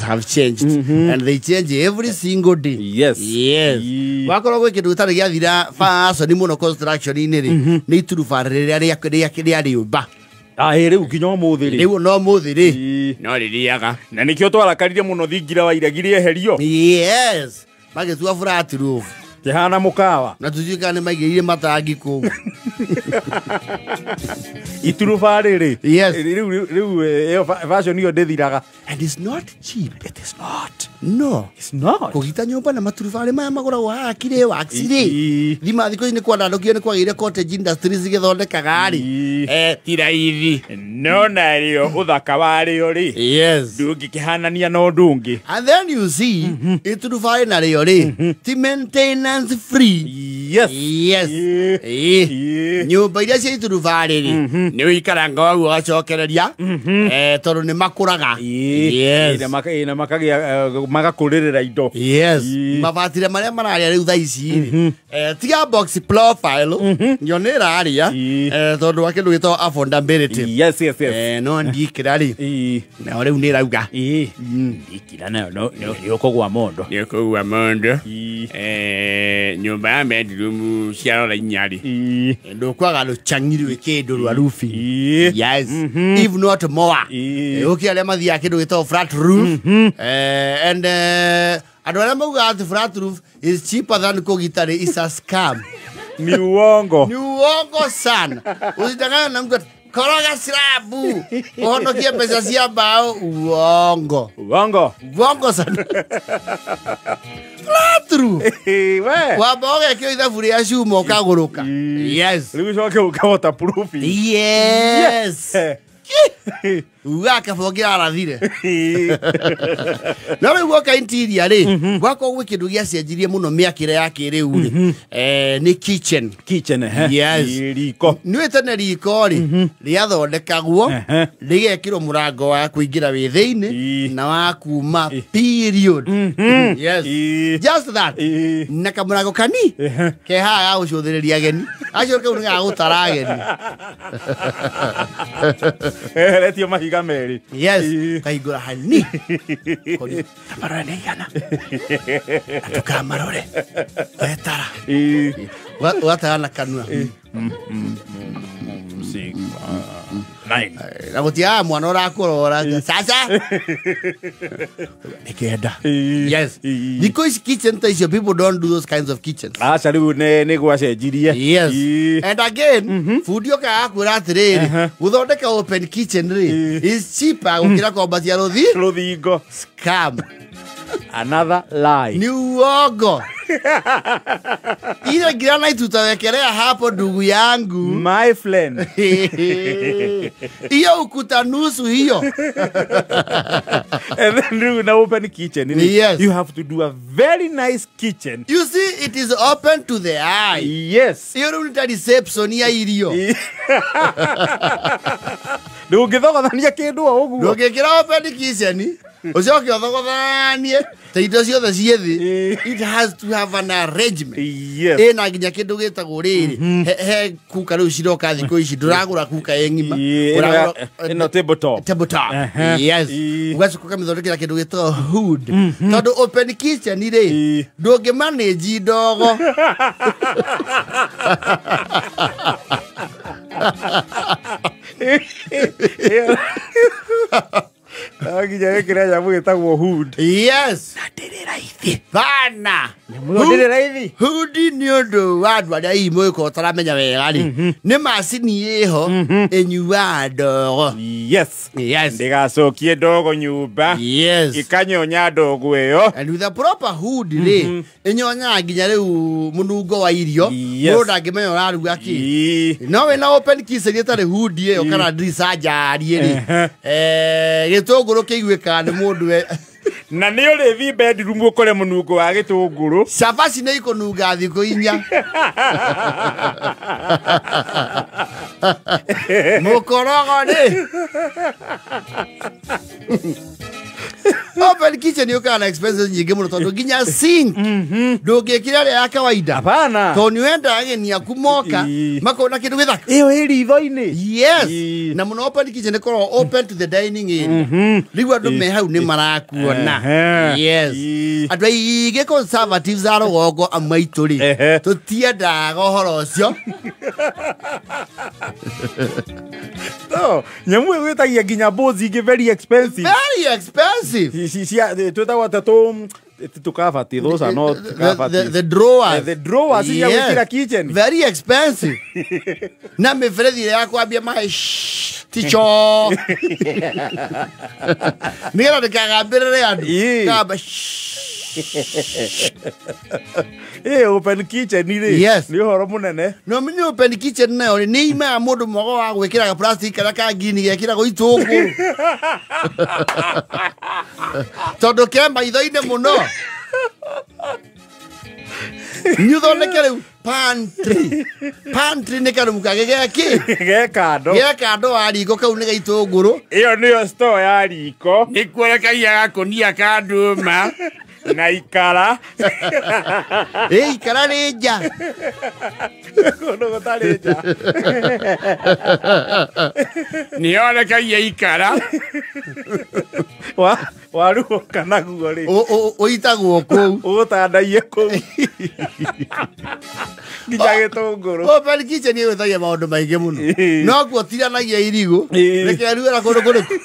have changed and they change every single day. Yes. Yes. Wakorwo gwĩ kĩndũ gĩtarĩ gĩathira fashion mũno construction-inĩ rĩ, nĩ iturubarĩ rĩrĩa rĩa rĩũmba. Rĩu nginya ũmũthĩ rĩ. Rĩu no ũmũthĩ rĩ. No rĩrĩaga. Na nĩkĩo twarakarire mũno thingira wa iregi rĩeherio. Yes. Magĩtua flat roof. Kĩhana mũkawa. Na tũtiũĩ kana nĩ maigĩrĩire matangi kũu. Iturubarĩ rĩ. Yes. Rĩu ĩyo fashion ĩyo ndĩthiraga. And it's not cheap. It is not. No. It's not. Kũgita nyũmba na maturubarĩ maya magũragwo haha kirĩ wax rĩ. Thima thikũ ici nĩ kwandandũkio nĩ kwagĩire cottage industries igĩthondekaga rĩ. Ti raithi. No narĩo ũthaka warĩo rĩ. Yes. Ndũngĩkĩhanania na ũndũ ũngĩ. And then you see, iturubarĩ narĩo rĩ, ti maintenance free. Yes. Yes. Nyũmba iria cia iturubarĩ rĩ, nĩ ũikaranga waguo ũgacokereria, tondũ nĩ makũraga. Yes. Na makagĩa magakũrĩrĩra indo. Yes. Mabatire marĩa mararĩa rĩu thaa ici rĩ, tiga box profile, yo nĩ ĩraria, tondũ wa kĩndũ gĩtagwo affordability. Yes, yes, yes. No ndikĩra rĩ, nayo rĩu nĩ ĩrauga. Ndikĩra nayo nĩ ũkũgwa mondo. Nĩ ũkũgwa mondo. Nyũmba ya bedroom ciarora inya rĩ. Ndũkwaga rũcang'i rwĩ kĩndũ rwa roofing. Yes. If not more. Ũkĩ arĩa mathiaga kĩndũ gĩtagwo flat roof. And andũ arĩa maugaga atĩ flat roof is cheaper than kũgita rĩ, is a scam. Ni uongo. Ni uongo sana. Usidanganywe na mtu ati koroga silabu uhonokie mbeca cia mbao. Uongo. Uongo. Uongo sana. Flat roof. Wamba ũgekĩra ithabu rĩa cuma ũkagũrũka. Yes. Rĩu ũcoke ũke waterproofing. Yes. Ugaga kaba ũngĩrarathire. No rĩu guoka interior rĩ, gwakorwo gwĩ kĩndũ gĩacenjirie mũno mĩakĩre ya kĩrĩu rĩ, nĩ kitchen. Kitchen, ehe. Yes. Riko. Nĩ tene riko rĩ, rĩathondekagwo, rĩgekĩrwo mũrango wa kũingĩra wĩ thĩinĩ na wa kuma, period. Yes. Just that. Na kamũrango kani ke haha ga gũcũthĩrĩria ageni. Acio kau nĩ ga gũtara ageni. Eheretio mahiga merĩ. Yes. Kahingũra hani. Tamarore nĩ igana. Na ndũkamarore. Wetara. Ũgatara na kanua. 6, 9. Na gũtiaga mwana ũrakũrora. Sasa. Nĩ kenda. Yes. Thikũ ici kitchen ta icio, people don't do those kinds of kitchens. Aca rĩu nĩ gwacenjirie. Yes. And again, fundi okaga akwĩra atĩrĩrĩ, gũthondeka open kitchen rĩ is cheaper gũkĩra kwambatia rũthingo. Scam. Another lie. Ni uongo. Ile granite tutawekelea hapo ndugu yangu. My friend. Hiyo ukuta nusu hiyo. And then you now open kitchen. Yes. You have to do a very nice kitchen. You see, it is open to the eye. Yes. Hiyo rĩu nĩ ta reception ya irio. Ndũngĩthogothania kĩndũ o ũguo. Ndũngĩkĩra open kitchen. Ũcoke ũthogothanie ta indo ciothe ciĩ thĩ. It has to have an arrangement. Yes. Ĩna nginya kĩndũ gĩtagwo rĩrĩ, he kuka rĩu ciroka thikũ ici, ndũragũra kuka ĩ ng'ima. Ĩno tabletop. Tabletop. Yes. Ũgacoka ũkamĩthondekera kĩndũ gĩtagwo hood. Tondũ open kitchen rĩ, ndũngĩ manage ndogo. Nginya ĩkĩra nyamũ ĩtagwo hood. Yes. Na ndĩrĩ raithi. Bana. Nyamũ ĩyo ndĩrĩ raithi. Hood nĩ ũndũ wa andũ arĩa hihi mũgĩkorwo ũtaramenya wega rĩ, nĩ macini ĩho ĩnyuaga ndogo. Yes. Yes. Ndĩgacokie ndogo nyũmba. Yes. Ĩkanyonya ndogo ĩyo. And with a proper hood rĩ, ĩnyonyaga nginya rĩu mũnungo wa irio. Mũndũ ndangĩmenya ũraruga kĩ. No wĩna open kitchen ĩtarĩ hood ĩyo kana ndirica njarie rĩ, gĩtũngũrũ kĩiguĩkaga nĩ mũndũ we. Na nĩ ũrĩthiĩ bedroom ũkore mũnungo wa gĩtũngũrũ. Cabaci nĩ ikũnunga thikũ inya. Mũkorogo nĩ. Open kitchen yũkaga na expenses nyingĩ mũno tondũ nginya sink ndũngĩkĩra ĩrĩa ya kawaida. Hapana. Tondũ nĩ wendaga ageni aku moka makona kĩndũ gĩthaka. Ĩyo ĩ ritho-inĩ. Yes. Na mũno open kitchen ĩkoragwo open to the dining area. Rĩu andũ me hau nĩ marakuona. Yes. Andũ aingĩ conservatives a rũgongo amwe aitũ rĩ, tũtiendaga ũhoro ũcio. No, nyamũ ĩyo ĩgwĩtagia nginya boards ingĩ very expensive. Very expensive. Cia twĩtagwo atĩa tũkabati, those are not kabati. The drawers. The drawers cia gwĩkĩra kitchen. Very expensive. Na mĩberethi ĩrĩa ya kwambia maĩ ticho. Nĩgetha ndĩkagambĩrĩre andũ. Kamba open kitchen rĩ. Yes. Nĩ ũhoro mũnene. No menye open kitchen nayo rĩ, nĩ ima ya mũndũ mwago wa gwĩkĩra plastic kana ka ngini gekĩragwo itũngũrũ. Tondũ ke maitho-inĩ mũno. Nĩ ũthondeke rĩu pantry. Pantry nĩ karumu kangĩ geki. Ge kando. Ge kando wa riko kau nĩ ga itũngũrũ. Ĩyo nĩyo store ya riko. Nĩ kuonekagia gakũnia ka ndũma na ikara. Ikara rĩ nja. Kũndũ gũtarĩ nja. Nĩ yonekagia ikara. Waruoka naguo rĩ. Ũitagwo kũu. Ũgũtandaiye kũu. Nginya gĩtũngũrũ. Open kitchen ĩgwĩtagia maũndũ maingĩ mũno. No kuo tiranagia irigũ. Reke ruĩra kũndũ kũrĩkũ.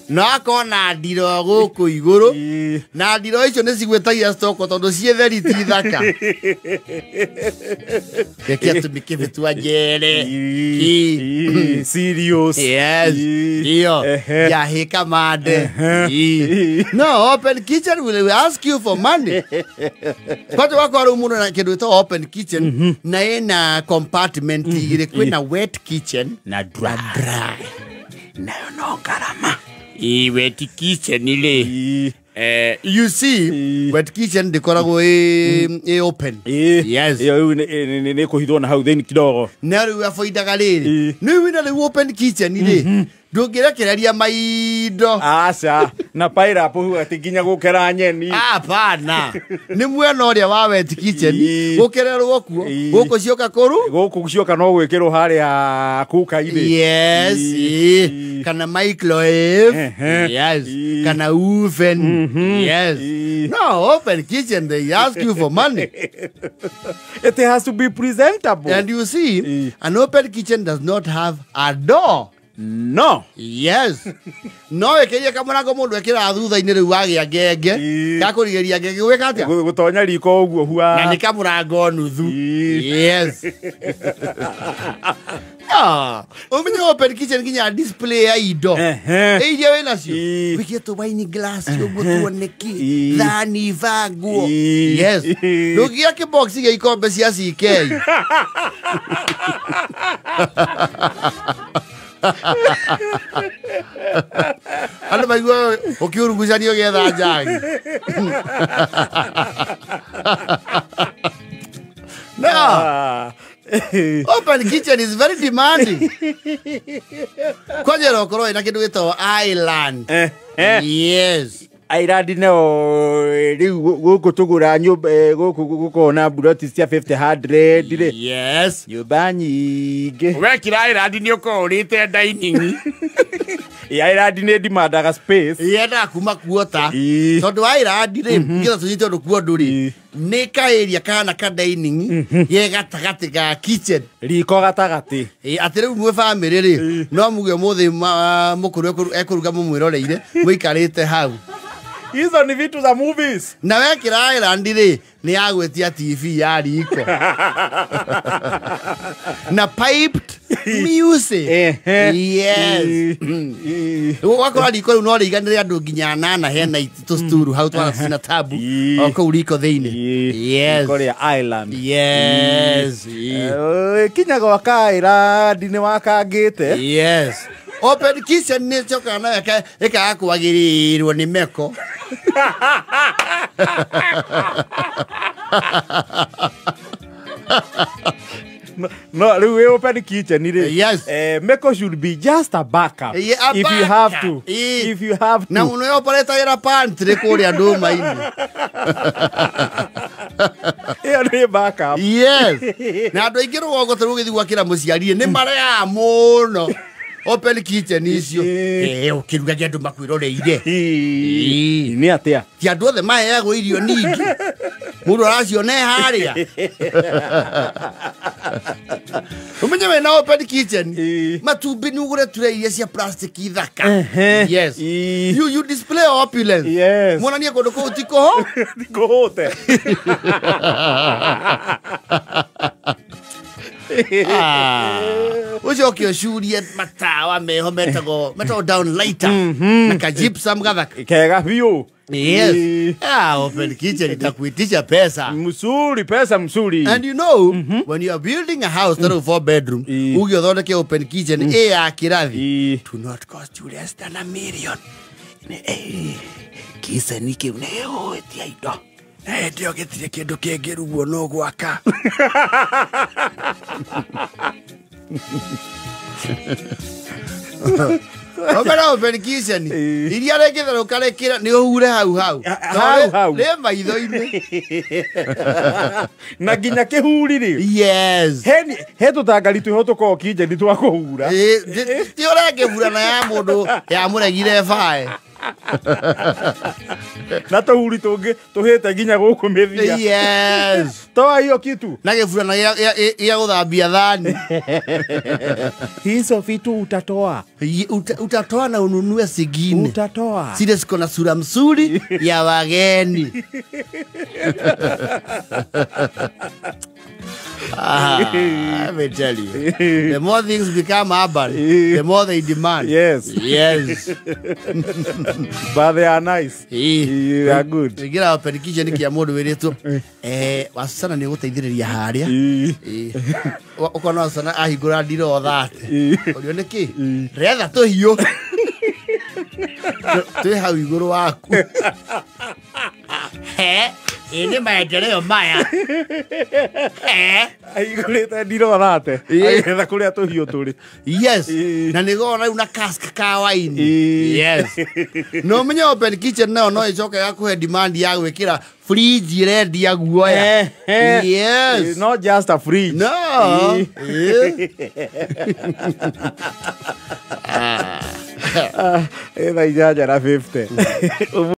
No akona ndiro gũkũ igũrũ. Na ndiro icio nĩ cigwĩtagia stoko tondũ ciĩ theri ti thaka. Reke atũmĩke mĩtua njere. Serious. Yes. Iyo. Yahĩ kamande. No, open kitchen will ask you for money. Kwanja wakwa rĩu mũndũ na kĩndũ gĩtagwo open kitchen na ĩna compartment igĩrĩ, kwĩna wet kitchen na dry. Nayo no ngarama. Wet kitchen rĩ. You see, wet kitchen ndĩkoragwo ĩ open. Yes. Ĩyo rĩu nĩ kũhithwo na hau thĩinĩ kidogo. Na rĩu aboindaga rĩrĩ. Rĩu wĩna rĩu open kitchen rĩ, ndũngĩrekereria maindo. Aca, na pineapple hau atĩ nginya gũkera nyeni. Hapana. Nĩ mwena ũrĩa wa wet kitchen gũkererwo kuo, gũkũ cioka kũru. Gũkũ cioka no gwĩkĩrwo harĩa kuka-inĩ. Yes. Kana microwave. Yes. Kana oven. Yes. No, open kitchen, they ask you for money. It has to be presentable. And you see, an open kitchen does not have a door. No. Yes. No ĩkĩrie kamũrango mũndũ ekĩraga thutha-inĩ rĩu wagĩa ngenge. Gakũrigĩria ngenge gwĩka atĩa? Gũtonya riko ũguo hua. Na nĩ kamũrango nuthu. Yes. Ũmenye open kitchen nginya display ya indo. Iria wĩ nacio. Wĩkĩre tũ wine glass ũguo tuone kĩ. Thani banguo. Yes. Ndũngĩgĩa kĩbox gĩa ikombe cia CK. Andũ maigua ũkĩũrugucanio ũgĩetha njagi. No. Open kitchen is very demanding. Kwanja ũkorwo ĩna kĩndũ gĩtagwo island. Yes. Island no rĩu gũkũ tũgũra nyũmba gũkũ gũkona mburoti cia 500 rĩ. Yes. Nyũmba nyingĩ. Wekĩra island nĩ ũkorwo ũrĩte dining. Island nĩ demandaga space. Yendaga kuma kuota. Tondũ island rĩ, nĩgetha tũnyite ũndũ kuo ndũrĩ. Nĩ kaĩria kana ka dining ge gatagatĩ ga kitchen. Riko gatagatĩ. Atĩ rĩu mwĩ bamĩrĩ rĩ, no muge ũmũthĩ mũkũrũ ekũruga mũmwĩroreire mũikarĩte hau. Hizo ni vitu za movies. Na wekĩra island rĩ, nĩ ya gwĩtia TV ya riko. Na piped music. Yes. Wakora riko rĩu no rĩiganĩre andũ nginya anana hena tũsturu hau twara cina tabu o kũu riko thĩinĩ. Yes. Riko rĩa island. Yes. Kinya gwaka island nĩ wakangĩte. Yes. Open kitchen nĩ cokaga nayo ĩkaga kwagĩrĩirwo nĩ meko. No, rĩu wĩ open kitchen rĩ. Yes. Meko should be just a backup. Yeah, a if you backup. have to. Eh. If you have to. Na mũno yoparetagĩra pantry kũrĩa ndũma-inĩ. Ĩyo nĩ backup. Yes. Na andũ aingĩ rũgongo ta rĩu ũgĩthiĩ gwakĩra mũciari nĩ mareaga mũno open kitchen icio. Ũkĩrugagia andũ makwĩroreire. Nĩ atĩa? Ti andũ othe maheagwo irio nyingĩ. Mũndũ araciona e harĩa. Ũmenye wĩna open kitchen. Matumbĩ nĩ ũgũre tray iria cia plastic thaka. Yes. You display opulence. Yes. Mwonanie kũndũ kũu ti kũho. Ti kũhũte. Ũcoke ũcurie matawa meho metagwo down lighter na kajipsam gathaka. Kega biũ. Yes. Open kitchen itakuitisha pesa. Msuri, pesa msuri. And you know, when you are building a house that 4 bedroom, uge uthondeke open kitchen ĩ ya kĩrathi. Do not cost you less than $1 million. Kiceni kĩu nĩ gĩgũgwĩtia indo. Na hĩndĩ ĩyo gĩtirĩ kĩndũ kĩngĩrugwo no gwaka. Omera open kitchen. Iria rĩngĩtherũka rĩkĩra nĩ ũhure hau hau. Hau hau. Rĩ maitho-inĩ. Na nginya kĩhuri rĩ. Yes. He tũtangari twĩho tũkoragwo kitchen twa kũhura. Ti ũrengĩburana ya mũndũ yamũregire bae. Na tũhuri tũngĩ tũhĩte nginya gũkũ mĩthia. Yes. Toa hiyo kitu. Na gĩburana gĩa gũthambia thani. Hizo vitu utatoa. Utatoa na ununue zingine. Utatoa. Zile ziko na sura mzuri ya wageni. Let me tell you, the more things become urban, the more they demand. Yes. Yes. But they are nice. They are good. Ngira open kitchen kia mũndũ wĩrĩtwo wacana nĩ gũteithĩrĩria harĩa. Ũkona wacana ahingũra ndiro thate. Ũrio nĩ kĩ? Retha tũhiũ. Twĩ hau igũrũ waku. He? Ĩ nĩ maendeleo maya. Aigũrĩte ndiro thate. Agetha kũrĩa tũhiũ tũrĩ. Yes. Na nĩgona rĩu na cask ka waini. Yes. No ũmenye open kitchen nayo no ĩcoke gakũhe demand ya gwĩkĩra fridge ĩrendia guoya. Yes. Not just a fridge. No. Thaa 8:50.